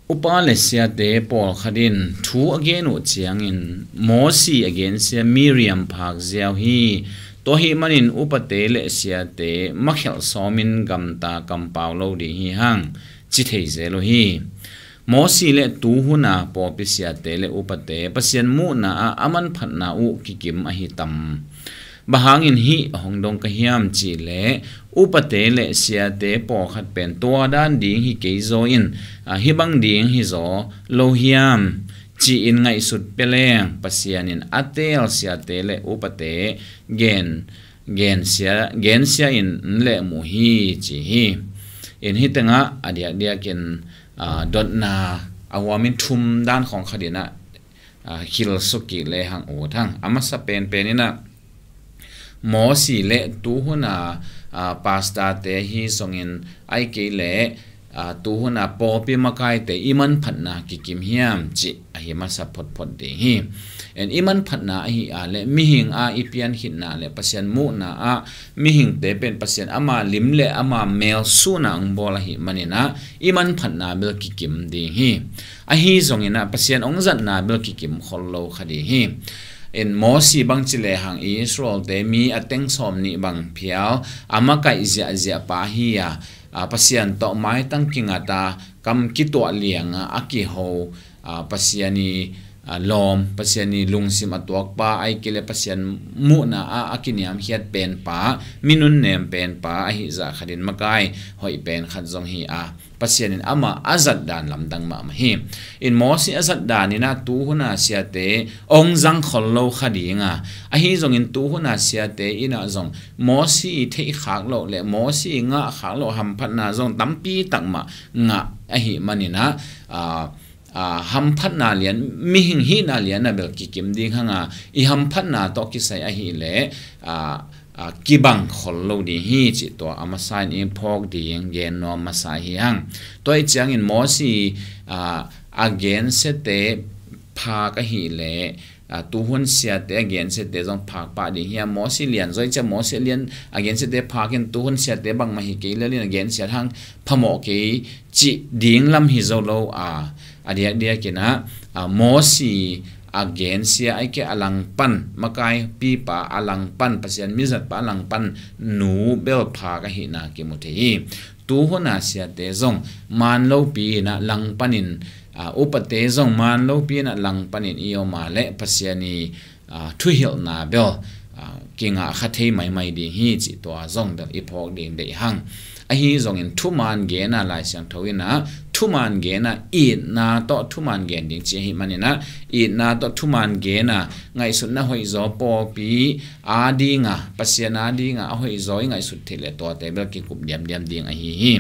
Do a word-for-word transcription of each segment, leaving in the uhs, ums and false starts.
Upa le siate pawlkhat in thu a gen uh ciangin Mosi a gensia Miriam phak ziau hi. Tua ahih manin upate le siate makhelh sawmin gamta kampau lo ding hi hang, ci thei zel uh hi. Mosi le tuhuna pawlpi siate le upate Pasian muhna ah a manphatna uh kikim ahi tam? Bang hangin hih a hong dong ka hiam cih leh, upate le siate pawlkhat pen tua dan ding hi kei zaw in, a, hih bang ding hi zaw lo hiam ci-in ngaihsut pia leng, Pasian in a teel siate le upate gen, gensia, gensia in lehmuh hi ci hi. In hih tengah a diakdiakin, a, dotna a huamin thum dan khawng khat in ah, a, hilh suk kik le hang ut hang. A masa penpen in ah Mosi le tuhuna, a, pastorte ahi zongin, ahih kei leh, a, tuhuna pawlpi makaite i manphatna kikim hiam cih ahi masa photphot ding hi. En i manphatna ahi a le mihing a i piankhitna le Pasian muhna ah mihingte pen Pasian ama lim le ama mel sun a hong bawl ahih manin ah i manphatna bel kikim ding hi. Ahi zongin ah Pasian hong zatna bel kikim khol lo kha ding hi. In Mosi bangci lehang Israelte mi a teng sawm nih bang phial a makaih ziahziah pa hi a, a, Pasian tawh maitang kingat a kam kituah liang a, a kiho, a, Pasian i, a, lawm, Pasian i lungsim a tuakpa, ahih kei leh Pasian muhna ah a kiniamkhiat penpa, mi nunnem penpa ahi zah khatin makai hoih pen khat zong hi a, Pasian in amah a zatdan lamdang mahmah hi. In Mosi a zatdan in ah tuhuna siate hong zang khol lo kha ding a, ahi zongin tuhuna siate in ah zong Mosi i theih khak loh le Mosi i ngah khak loh hamphatna zong tampi tak mah ngah ahih manin ah, a, a, hamphatna lian, mihing hihna lian a bel kikim ding hang a, i hamphatna tawh kisai ahih leh, a, a, kibang khol lo ding hi cih tua a masa in i phawk ding gen nuam masa hi hang. Tua ahih ciangin Mosi, a, a gensiate phak ahih leh, a, tuhun siate a gensiate zong phak pah ding hi a, Mosi lian zaw ahih ciang Mosi a lian a gensiate phak in tuhun siate bangmah hi kei lel in a gensiat hang phamawh kei cih ding lam hi zo lo a, a diakdiakin ah, a, Mosi a gensia ahih kei a langpan, makaipipa a langpan, Pasian mizatpa a langpan nu bel phak ahihna kimu thei hi. Tuhuna siate zong man lopi in ah langpan in, a, upate zong man lopi in ah langpan in i om a le Pasian i, a, thuhilhna bel, a, kingah kha thei maimai ding hi cih tua zong bel i phawk ding deih hang. Ahi zongin thuman gen a Lai Siangtho in ah thuman gen a itna tawh thuman gen ding ci ahih manin ah itna tawh thuman gen a ngaihsutna hoihzaw pawlpi a ding a, Pasian a ding a a hoihzaw i ngaihsut theih leh tuate bel kikup diamdiam ding ahi hi.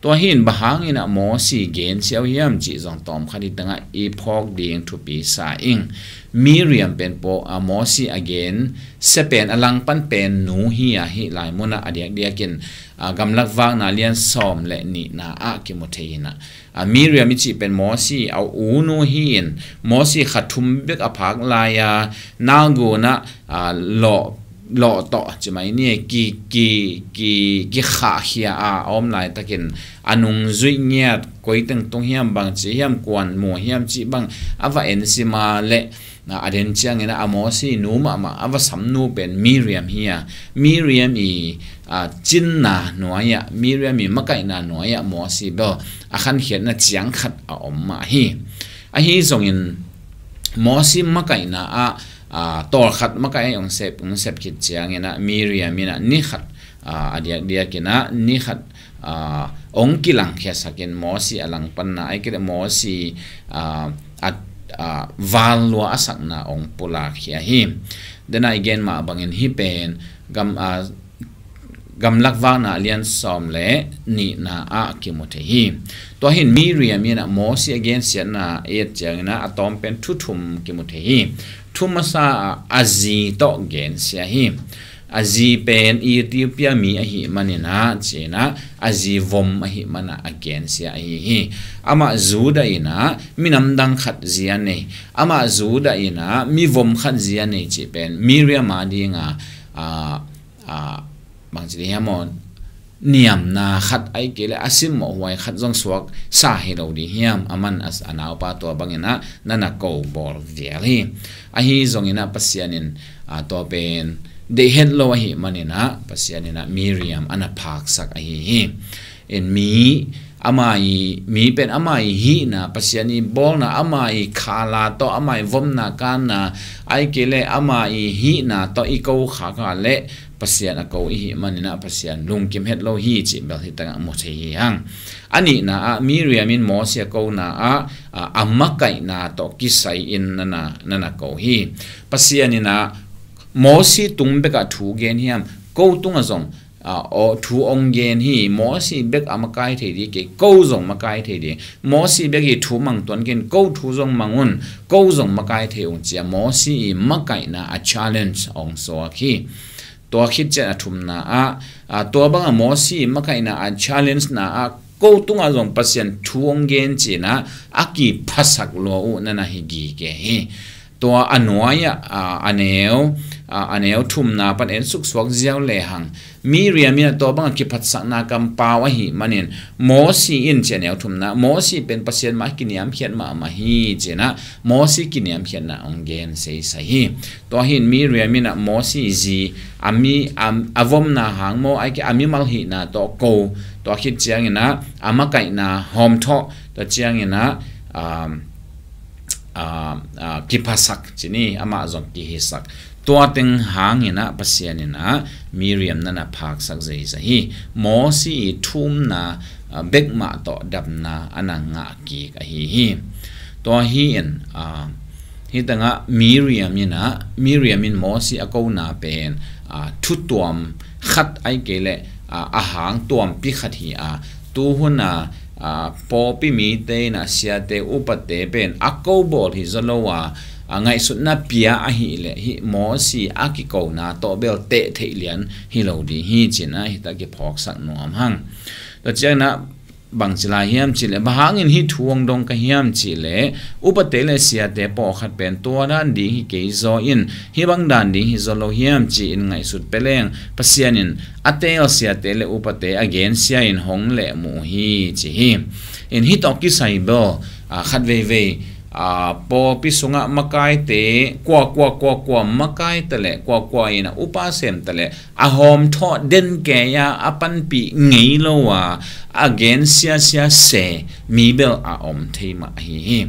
Tua hi in bang hangin ah Mosi gensia uh hiam cih zong tawmkhat hih tengah i phawk ding thupi sa ing. Miriam pen paw, a, Mosi a gensia pen a langpan pen nu hi a, hih lai mun ah a diakdiakin, a, Gamlak Vakna lian sawm le nihna ah kimu thei in ah, a, Miriam i cih pen Mosi a u nu hi in, Mosi kha thum bek a phak lai a, nalgun ah, a, lawh, lawh tawh ci mai ni, ki, ki, ki, kikhahkhia a, a om laitakin a nungzuih ngiat, koi teng tung hiam, bangci hiam, kuan mu hiam cih bang a va ensim a le, a, a den ciangin ah a Mosi nu mahmah a va sam nu pen Miriam hi a, Miriam i, a, cinna nuai ah, Miriam i makaihna nuai ah Mosi bel a khankhiatna ciang khat a om mah hi. Ahi zongin Mosi makaihna ah, a, tawlkhat makaih hong sep, hong sep khit ciangin ah Miriam in ah ni khat, a, a diakdiakin ah ni khat, a, hong kilangkhiasak in Mosi a langpanna, ahih kei leh Mosi, a, a, a, val lua a sakna hong pulakkhia hi. Dena i gen mah bangin hih pen gam, a, Gamlak Vakna lian sawm le nihna ah kimu thei hi. Tua hi in Miriam in ah Mosi a gensiatna et ciangin ah a tawm pen thu thum kimu thei hi. Thu masa ah a zi tawh gensia hi. A zi pen Ethiopia mi ahih manin ah, ci-in ah, a zi vom ahih man ah a gensia ahi hi. Amah Judah in ah minam dang khat zi a nei, amah Judah in ah mi vom khat zi a nei cih pen Miriam a ding a, a, a, bangci ding hiam maw, niamna khat, ahih kei leh a simmawh huai khat zong suak sa hi lo ding hiam? Aman a, a naupa tua bangin ah na na ko bawl vial hi. Ahi zongin ah Pasian in, a, tua pen deih het lo ahih manin ah Pasian in ah Miriam a na phaksak ahi hi. In mi, ama i, mi pen ama i hihna, Pasian i bawlna, ama i khala tawh, ama i vomna kanna, ahih kei leh ama i hihna tawh i ko khak a leh Pasian a ko i hih manin ah Pasian lungkim het lo hi cih bel hi tangah mu thei hi hang. A nihna ah Miriam in Mosi a kona ah, a, a makaihna tawh kisai in na na, na na ko hi. Pasian in ah Mosi tung bekah thu gen hiam? Ko tungah zong, a, aw, thu ong gen hi. Mosi bek a makai thei ding kei, ko zong makai thei ding. Mosi bek i thu mang tuan kei in, ko thu zong mang un, ko zong makai thei ung ci-a Mosi i makaihna a challenge ong suak hi. Tua khit ciang a thumna ah, a, tua bangah Mosi i makaihna a challenge na ah ko tungah zong Pasian thu ong gen ci-in ah a kiphasak lua uh na na hi gige hi. Tua a nuai ah, a, a neu, a, a neu thumna pan en suksuak ziau lehang, Miriam in ah tua bangah kiphatsakna kampau ahih manin, Mosi in ci a neu thumna, Mosi pen Pasian mah kiniamkhiat mahmah hi ci-in ah Mosi kiniamkhiatna ong gen seisai hi. Tua hi in Miriam in ah Mosi zi a mi, a, a vomna hang maw, ahih kei a mimal hihna tawh ko, tua khit ciangin ah a makaihna hawmthawh, tua ciangin ah, um, a, a, kiphasak ci ni, amah zong kihisak. Tua teng hangin ah Pasian in ah Miriam na na phaksak zeizai hi. Mosi i thumna, a, bek mah tawh damna a na ngah kik ahi hi. Tua hi in, a, hi tangah Miriam in ah, Miriam in Mosi a kona pen, a, thutuam khat, ahih kei leh, a, a hang tuampi khat hi a, tu hun a, a, pawlpi mite in ah siate upate pen a ko bawl hi zaw lo a, a, ngaihsutna pia ahih leh hih Mosi a kikona tawh bel teh theih lian hi lo ding hi ci-in ah hi ta kiphawksak nuam hang. Tua ciangin ah bangci lai hiam cih leh, bang hangin hih thu ong dong ka hiam cih leh, upate le siate pawlkhat pen tua dan ding hi kei zaw in, hih bang dan ding hi zaw lo hiam ci-in ngaihsut pia leng, Pasian in a teel siate le upate a gensia in hong lehmuh uh hi ci hi. In hih tawh kisai bel, a, khat veivei, a, pawlpi sungah makaite, kua, kua, kua, kua makai ta leh, kua, kua in a upa sem ta leh, a hawmthawh den kei a, a panpih ngei lo a, a gensia sia se mi bel a om thei mah ahi hi.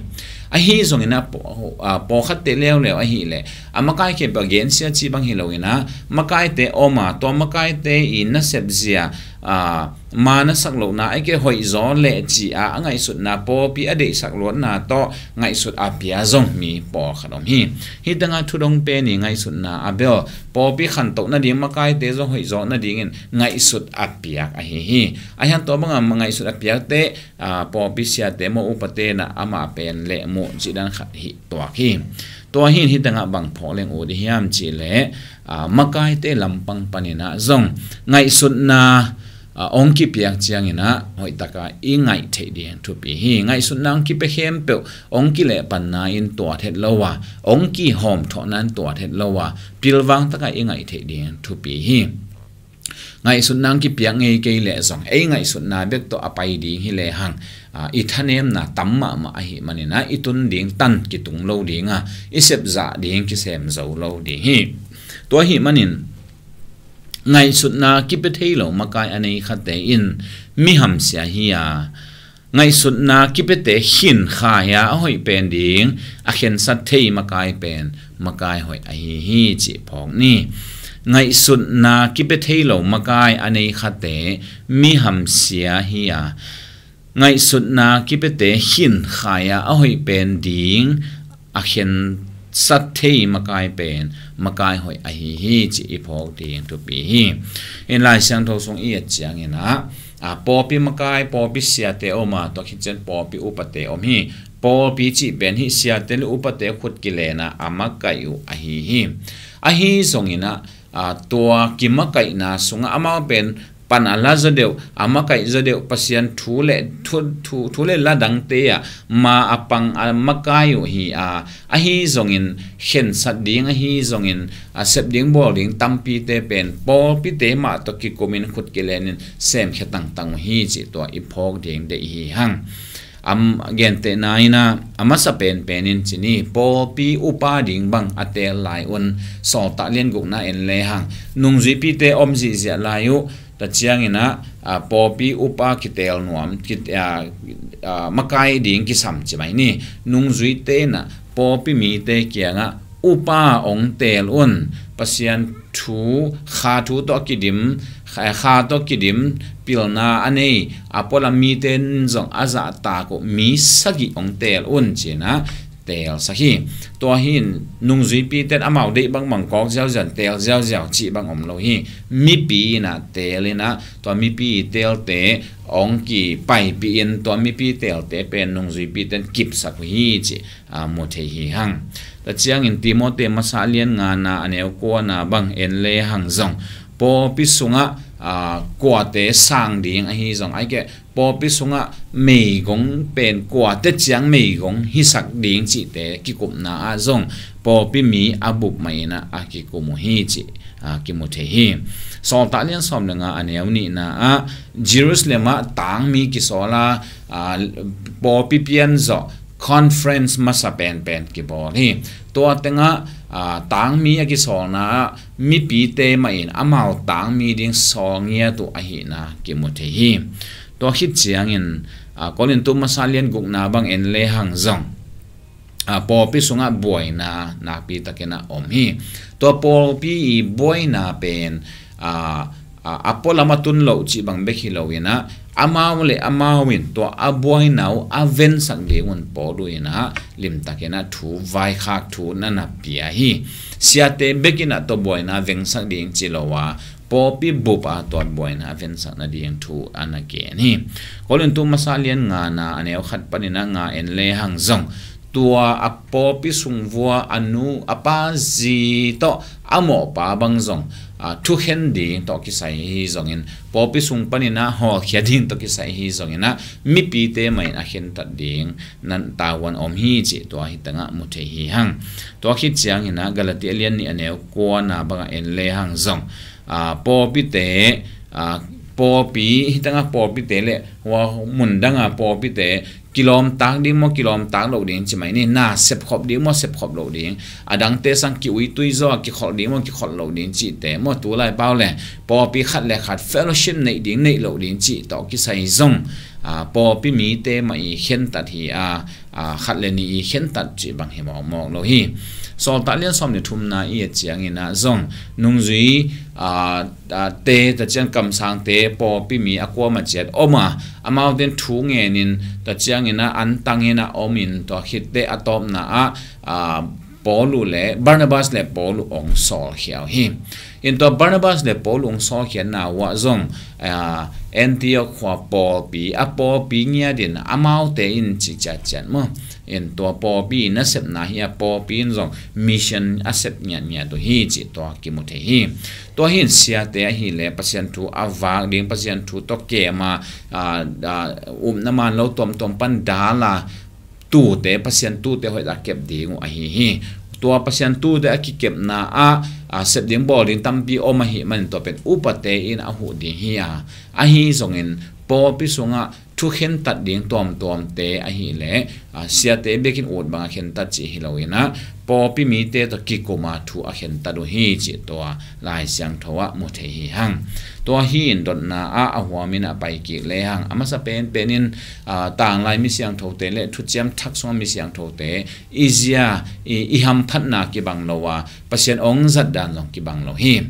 Ahi zongin ah paw-, a, pawlkhatte leuleu ahih leh, a makai khempeuh a gensia cih bang hi loin ah, makaite om a, tua makaite i nasep zia, a, ma na sak lohna, ahih kei leh hoih zaw leh ci-a a ngaihsutna, pawlpi a deihsak luatna tawh ngaihsut a pia zong mi pawlkhat om hi. Hih tangah thudong pen i ngaihsutna ah bel pawlpi khantoh nading, makaite zong hoih zaw nadingin ngaihsut a piak ahi hi. Ahi hang tua bangah ngaihsut a piakte, a, pawlpi siate maw, upate in ah amah pen lehmuh cih dan khat hi tuak hi. Tua hi in hih tangah bang phawk leng ut ding hiam cih leh, a, makaite lampang panin ah zong ngaihsutna, a, ong kipiak ciangin ah hoih taka i ngaih theih ding thupi hi. Ngaihsutna ong kipia khempeuh ong kilehpanna in tuat het lo a, ong kihawmthawhna in tuat het lo a, pilvang taka i ngaih theih ding thupi hi. Ngaihsutna ong kipiak ngei kei leh zong ei ngaihsutna bek tawh a pai ding hi lehang, a, i thanemna tam mahmah ahih manin ah i tun ding tan kitung lo ding a, i sepzah ding kisem zo lo ding hi. Tua ahih manin ngaihsutna kipia thei lo makai a nei khatte in mi hamsia hi a, ngaihsutna kipiate khin kha hi a, a hoih pen ding a khensat thei makai pen makai hoih ahi hi cih phawk ni. Ngaihsutna kipia thei lo makai a nei khatte mi hamsia hi a, ngaihsutna kipiate khin kha hi a, a hoih pen ding a khensat thei makai pen makai hoih ahi hi cih i phawk ding thupi hi. In Lai Siangtho sung i et ciangin ah, a, pawlpi makai, pawlpi siate om a, tua khit ciang pawlpi upate om hi. Pawlpi cih pen hih siate le upate khut kilenna a makaih uh ahi hi. Ahi zongin ah, a, tua kimakaihna sungah amau pen pan a la zaw deuh, a makaih zaw deuh, Pasian thu le, thu, thu, thu le la dangte ah ma a pang a makai uh hi a, ahi zongin khensat ding, ahi zongin a sep ding bawl ding tampite pen pawlpite mah tawh kikumin khut kilenin semkhia tangtang uh hi cih tua i phawk ding deih hi hang. Am, gentehna in ah, a masa penpen in ci ni, pawlpi upa ding bang a teel lai un, Sawltak lian gukna en lehang, nungzuipite om zihziah lai uh, tua ciangin ah, a, pawlpi upa kiteel nuam, ki, a, a, makai ding kisam ci mai ni, nungzuite in ah pawlpi mite kiangah upa hong teel un, Pasian thu, kha thu tawh kidim, kha, kha tawh kidim, pilna a nei, a pualam mite in zong a zahtak uh mi sagih hong teel un ci-in ah teelsak hi. Tua hi in nungzuipite in amau deih bangbang kawk ziauziau, teel ziauziau cih bang om lo hi. Mipi in ah teel in ah, tua mipi teelte hong kipaipih in, tua mipi teelte pen nungzuipite in kipsak uh hi cih, a, mu thei hi hang. Tua ciangin Timote masa lian ngana a neu kuana bang en lehang zong, pawlpi sungah, a, kuate sang ding ahi zong, ahih keh pawlpi sungah meigong pen kuate ciang meigong hisak ding cihte kikupna ah zong pawlpi mi a bup mah in ah a kikum uh hi cih, a, kimu thei hi. Sawltak lian sawm le nga a neu nihna ah Jerusalem ah tangmi kisawl a, a, pawlpi pian zawh conference masa penpen kibawl hi. Tua tengah, a, tangmi a kisawlna ah mipite mah in amau tangmi ding sawl ngiat uh ahihna kimu thei hi. Tua khit ciangin, a, Korintu masa lian gukna bang en lehang zong, a, pawlpi sungah buaina nakpi takin ah om hi. Tua pawlpi i buaina pen, a, a, a pualam a tun loh cih bang bek hi lo in ah, amau le amau in tua a buaina uh a vensak ding un Paul in ah limtakin ah thu vaikhak thu na na pia hi. Siate bek in ah tua buaina vengsak ding ci lo a, pawlpi bup a tua buaina a vensak nading thu a na gen hi. Korintu masa lian ngana a neu khat panin ah nga en lehang zong, tua a pawlpi sung vua a nu a pa zi tawh a mawhpa bang zong, a, thukhen ding tawh kisai hi zongin, pawlpi sung panin ah hawlkhia ding tawh kisai hi zongin ah mipite mah in a khentat ding nan tavuan om hi cih tua hi tengah mu thei hi hang. Tua khit ciangin ah Galati a lian nih a neu kuana bangah en lehang zong, a, pawlpite, a, pawlpi, hi tengah pawlpite le hua mundanga pawlpite kilawmtak ding maw, kilawmtak loh ding ci mai ni, na sepkhop ding maw, sepkhop loh ding, a dangte sang ki-uitui zaw a kikholh ding maw, kikholh loh ding cihte maw, tulai pau le pawlpi khat le khat fellowship neih ding neih loh ding cih tawh kisai zong, a, pawlpi mite mah i khentat hi a, a, khat le nih i khentat cih bang hi mawkmawk lo hi. Sawltak lian sawm le thumna i et ciangin ah zong nungzui, a, a, te, tua ciang kamsangte, pawlpi mi a kuamah ciat om a, amaute in thu ngenin, tua ciangin ah antangin ah omin, tua khitteh a tawpna ah, a, Paul uh le Barnabas le Paul uh hong sawlkhia uh hi. In tua Barnabas le Paul uh hong sawlkhiatna uh ah zong, a, Antioch khua pawlpi, a pawlpi ngiatin amaute in ci ciatciat maw. In tua pawlpi nasepna hi a, pawlpi in zong mission a sep ngiatngiat uh hi cih tua kimu thei hi. Tua hi in siate ahih leh Pasian thu a vak ding, Pasian thu tawh kem a, a, a, upna man lo tuamtuam pan dal a, tuute, Pasian tuute hoih a kep ding uh ahi hi. Tua Pasian tuute a kikepna ah, a, sep ding bawl ding tampi om ahih manin tua pen upate in a huh ding hi a, ahi zongin pawlpi sungah thu khentat ding tuamtuamte ahih leh, a, siate bekin ut bang a khentat cih hi lo in ah, pawlpi mite tawh kikum a thu a khentat uh hi cih tua Lai Siangtho ah mu thei hi hang. Tua hi in dotna ah a huamin a pai kik lehang, a masa penpen in, a, tanglai mi siangthote le thuciam thak sungah mi siangthote i zia, i, i hamphatna kibang lo a, Pasian hong zat dan zong kibang lo hi.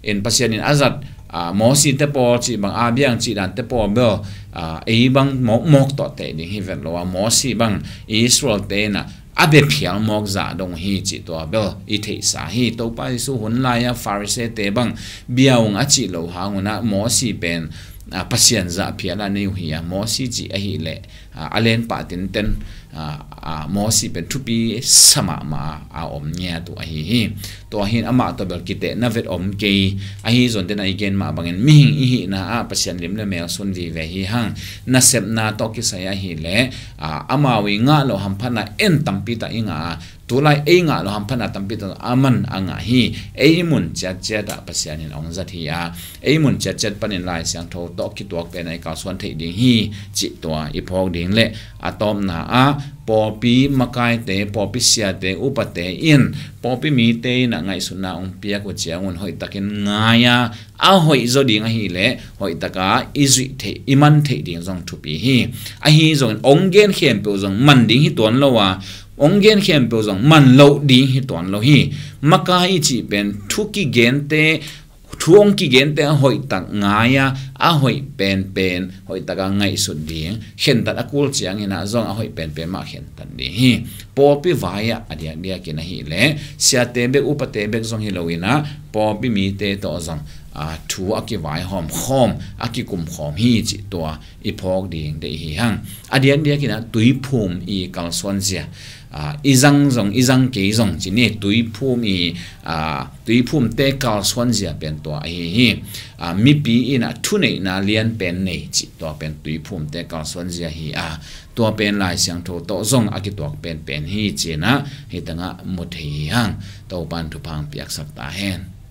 In Pasian in a zat, a, Mosi te pawl cih bang, a biang cih dan te pawl bel, a, ei bang mawkmawk tawh teh ding hi vet lo a, Mosi bang Israel te in a, a bia phial mawk zah dong hi cih tua bel i theihsa hi. Topa Jesu hun lai-a Pharisee te bang bia ung a cih lo hang un ah Mosi pen a, Pasian zahphial a nei uh hi a, Mosi cih ahih leh, a, a lenpah tenten, a, a, Mosi pen thupi sa mahmah a om ngiat uh ahi hi. Tua hi-in amah tawh bel kitehna vet om kei. Ahi zongin tena i gen mah bangin mihing i hihna ah Pasian lim le mel sun vive hi hang. Nasepna tawh kisai ahih leh, a, amau i ngah loh hamphatna en tampi tak i ngah a, tulai ei ngah loh hamphatna tampi tak aman a ngah hi. Ei mun ciatciat ah Pasian in hong zat hi a, ei mun ciatciat panin Lai Siangtho tawh kituak pen a i kalsuan theih ding hi, cih tua i phawk ding le a tawpna ah pawlpi makaite, pawlpi siate, upate in pawlpi mite in a ngaihsutna hong piak uh ciangun hoihtakin ngai a, a hoih zaw ding ahih leh hoihtaka i zuih theih, i man theih ding zong thupi hi. Ahi zongin hong gen khempeuh zong man ding hi tuan lo a, hong gen khempeuh zong man loh ding hi tuan lo hi. Makai i cih pen thu kigente, thu hong kigente a hoihtak ngai a, a hoih penpen hoihtaka ngaihsut ding, khentat a kul ciangin ah zong a hoih penpen mah khentat ding hi. Pawlpi vai ah a diakdiakin ahih leh siate bek, upate bek zong hi loin ah pawlpi mite tawh zong, a, thu a kivaihawm khawm, a kikum khawm hi, cih tua i phawk ding deih hi hang. A diakdiakin ah tuiphum i kalsuanzia, a, i zang zong, i zang kei zong ci ni, tuiphum i, a, tuiphumte kalsuanzia pen tua ahi hi. A, mipi in ah thuneihna lian pen nei cih tua pen tuiphumte kalsuanzia hi a, tua pen Lai Siangtho tawh zong a kituak penpen hi ci-in ah hi tangah mu thei hi hang. Topan thupha hong piaksak ta hen.